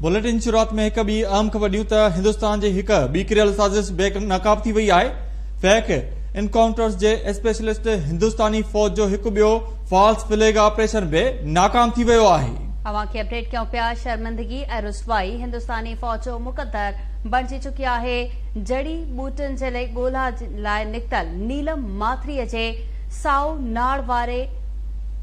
Bulletin جي شروعات ۾ هڪ ٻي اهم خبر ڏيون ته هندستان جي هڪ ٻي ڪريل سازش بي نقاب ٿي وئي آهي. فيڪ انڪائونٽرز جي اسپيشلسٽ هندستاني فوج جو هڪ ٻيو فالس فليگ آپريشن به ناڪام ٿي ويو آهي. اوهان کي اپڊيٽ ڪيون پيا شرمندگي ۽ رسوائي هندستاني فوج جو مقدر بڻجي چڪي آهي. جڙي ٻوٽن جي ڳولا لاء نڪتل نيلم ماٿري جي سائو ناڙ واري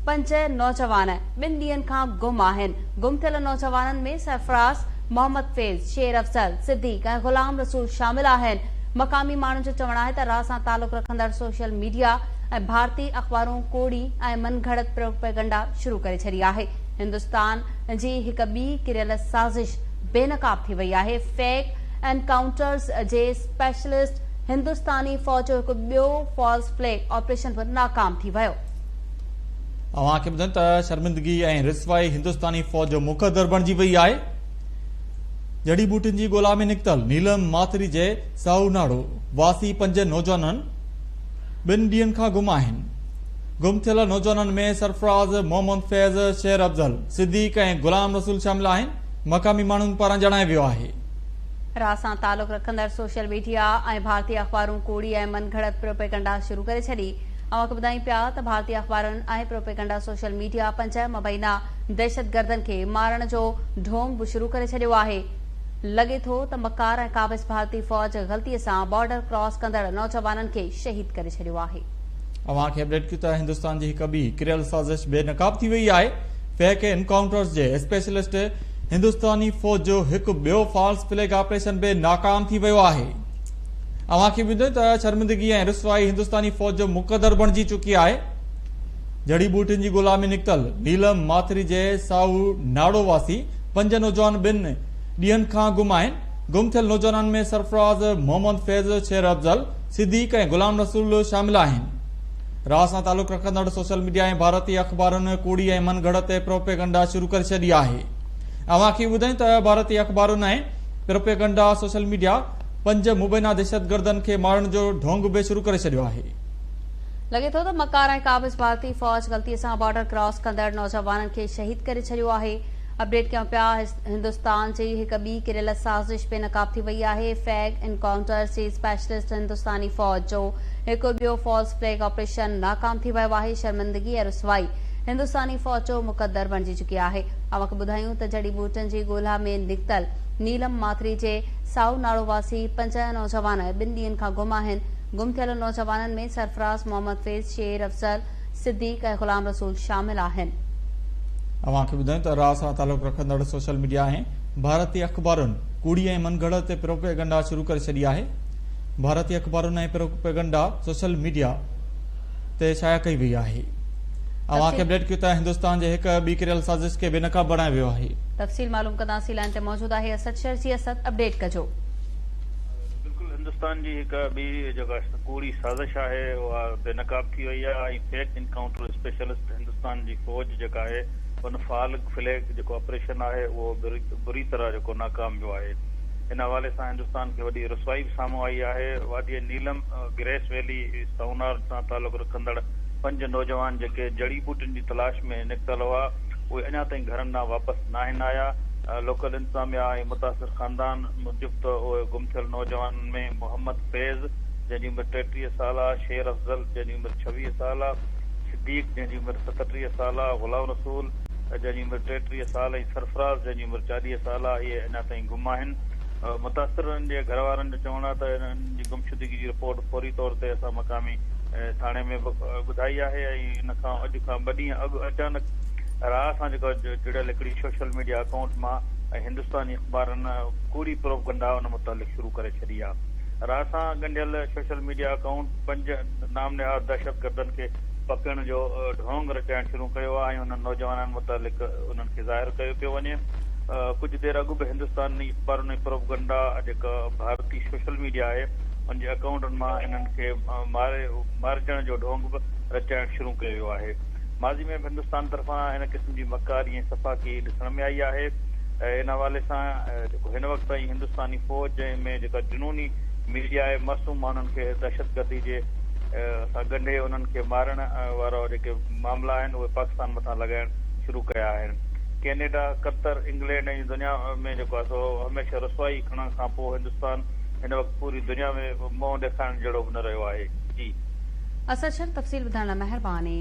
پنج نوجوان ٻن ڏينهن کان گم آهن. گم ٿيل نوجوانن ۾ سرفراز، محمد فيض، شير افضل، صديق ۽ غلام رسول شامل آهن. مقامي ماڻهن جو چوڻ آهي ته را سان تعلق رکندڙ سوشل ميڊيا ۽ ڀارتي اخبارون ڪوڙي ۽ من گهڙت پروپيگنڊا شروع ڪري ڇڏي آهي. هندستان جي هڪ ٻي ڪريل سازش بي نقاب ٿي وئي آهي. فيڪ انڪائونٽرز جي اسپيشلسٽ هندستاني فوج جو هڪ ٻيو فالس فليگ آپريشن به ناڪام ٿي ويو. اوهان کي ٻڌايون ته شرمندگي ۽ رسوائي هندستاني فوج جو مقدر بڻجي وئي آهي. جڙي ٻوٽين جي ڳولا ۾ نڪتل نيلم ماٿري جي سائو ناڙو واسي پنج نوجوانن ٻن ڏينهن کان گم آهن. گم ٿيل نوجوانن ۾ سرفراز، محمد فيض، شير افضل، صديق ۽ غلام رسول شامل آهن، مقامي ماڻهن پاران ڄاڻايو ويو آهي. را سان تعلق رکندڙ سوشل ميڊيا ۽ ڀارتي اخبارون ڪوڙي ۽ من گهڙت پروپيگنڊا شروع ڪري ڇڏي. اوهان کي ٻڌايون پيا ته ڀارتي اخبارن ۽ پروپيگنڊا سوشل ميڊيا پنج مبينا دهشتگردن کي مارڻ جو ڍونگ به شروع ڪري ڇڏيو آهي. لڳي ٿو ته مڪار ۽ قابض ڀارتي فوج غلطي سان بارڊر ڪراس ڪندڙ نوجوانن کي شهيد ڪري ڇڏيو آهي. اوهان کي اپڊيٽ ڪيون ته هندستان جي هڪ ٻي ڪريل سازش بي نقاب ٿي وئي آهي. فيڪ انڪائونٽرز جي اسپيشلسٽ هندستاني فوج جو هڪ ٻيو فالس فليگ آپريشن به ناڪام ٿي ويو آهي. اوهان کي ٻڌايون ته شرمندگي ۽ رسوائي هندستاني فوج جو مقدر بڻجي چڪي آهي. جڙي ٻوٽين جي ڳولا ۾ نڪتل نيلم ماٿري جي سائو ناڙو واسي پنج نوجوان ٻن ڏينهن کان گم آهن. گم ٿيل نوجوانن ۾ سرفراز، محمد فيض، شير افضل، صديق ۽ غلام رسول شامل آهن. را سان تعلق رکندڙ سوشل ميڊيا ۽ ڀارتي اخبارن ڪوڙي ۽ من گهڙت پروپيگنڊا شروع ڪري ڇڏي آهي. اوهان کي ٻڌايون ته ڀارتي اخبارن ۽ پروپيگنڊا سوشل ميڊيا پنج مبينا دهشتگردن کي مارڻ جو ڍونگ به شروع ڪري ڇڏيو آهي. لڳي ٿو ته مڪار ۽ قابض ڀارتي فوج غلطي سان بارڊر ڪراس ڪندڙ نوجوانن کي شهيد ڪري ڇڏيو آهي. اپڊيٽ ڪيون پيا هندستان جي هڪ ٻي ڪريل سازش بي نقاب ٿي وئي آهي فيگ انڪائونٽرز جي اسپيشلسٽ هندستاني فوج جو هڪ ٻيو فالس فليگ آپريشن ناڪام ٿي ويو آهي شرمندگي ۽ رسوائي هندستاني فوج جو مقدر بڻجي چڪي آهي اوهان کي ٻڌايون ته جڙي ٻوٽن جي ڳولا ۾ نڪتل نيلم ماٿري جي سائو ناڙو واسي پنج نوجوان ٻن ڏينهن کان گم آهن گم ٿيل نوجوانن ۾ سرفراز محمد فيض شير افضل صديق ۽ غلام رسول شامل آهن. اوهان کي ٻڌايون ته را سان تعلق رکندڙ سوشل ميڊيا ۽ ڀارتي اخبارن ڪوڙي ۽ من گهڙت پروپيگنڊا شروع ڪري ڇڏي آهي. ڀارتي اخبارن ۽ پروپيگنڊا سوشل ميڊيا تي شايع ڪئي وئي آهي. اوهان کي اپڊيٽ ڪيون ته هندستان جي هڪ ٻي ڪريل سازش کي بي نقاب بڻايو ويو آهي. تفصيل معلوم ڪنداسين لائين تي موجود آهي اسد شر جي اسد اپڊيٽ ڪجو. بلڪل هندستان جي هڪ ٻي جيڪا ڪوڙي سازش آهي اها بي نقاب ٿي وئي آهي ۽ فيڪ انڪائونٽر اسپيشلسٽ هندستان جي فوج جيڪا آهي ان فالگ فليگ جيڪو آپريشن آهي اهو بري طرح جيڪو ناڪام ويو آهي ان حوالي سان هندستان کي وڏي رسوائي به سامهون آئي آهي وادي نيلم گريس ويلي سونار سان تعلق رکندڙ پنج نوجوان جيڪي جڙي ٻوٽين جي تلاش ۾ نڪتل هئا اهي اڃا تائين گهرن ڏانهن واپس ناهن آيا لوڪل انتظاميا ۽ متاثر خاندان موجب ته اهي گم ٿيل نوجوانن ۾ محمد فيض جنهن جي عمر 33 سال آ، شير افضل جنهن جي عمر 26 سال آ، صديق جنهن جي عمر 37 سال آ، غلام رسول جنهن جي عمر 33 سال ۽ سرفراز جنهن جي عمر 40 سال آ، اهي اڃا تائين گم آهن. متاثرن جي گهر وارن جو چوڻ آ ته انهن جي گمشدگي جي رپورٽ فوري طور تي اسان مقامي ٿاڻي ۾ به ٻڌائي آهي ۽ ان کان اڄ کان ٻه ڏينهن اڳ اچانڪ راء سان جيڪو جڙيل هڪڙي سوشل ميڊيا اڪائونٽ مان ۽ هندستاني اخبارن ڪوڙي پروپگنڊا ان متعلق شروع ڪري ڇڏي آ. را سان ڳنڍيل سوشل ميڊيا اڪائونٽ پنج نام نهاد دهشتگردن کي پڪڙڻ جو ڍونگ رچائڻ شروع ڪيو آ ۽ انهن نوجوانن متعلق انهن کي ظاهر ڪيو پيو وڃي. ڪجهه دير اڳ به هندستاني اخبارن ۽ پروپگنڊا جيڪا ڀارتي سوشل ميڊيا آهي ان جي اڪائونٽن مان انهن کي ماري مارجڻ جو ڍونگ به رچائڻ شروع ڪيو ويو آهي. ماضي ۾ به هندستان طرفان ان قسم جي مڪاري ۽ سفاڪي ڏسڻ ۾ آئي آهي. ان حوالي سان جيڪو هن وقت تائين هندستاني فوج ۾ جيڪا جنوني ميڊيا آهي معصوم ماڻهن کي دهشتگردي جي سان ڳنڍي انهن کي مارڻ وارا جيڪي معاملا آهن اهي پاڪستان مٿان لڳائڻ شروع ڪيا آهن. ڪينيڊا، قطر، انگلينڊ ۽ دنيا ۾ جيڪو آهي سو هميشه رسوائي کڻڻ کان پوء هندستان هن وقت پوري دنيا ۾ منهن ڏيکارڻ جهڙو به نه رهيو آهي. جي. اسد شر تفصيل ٻڌائڻ لاء مهرباني.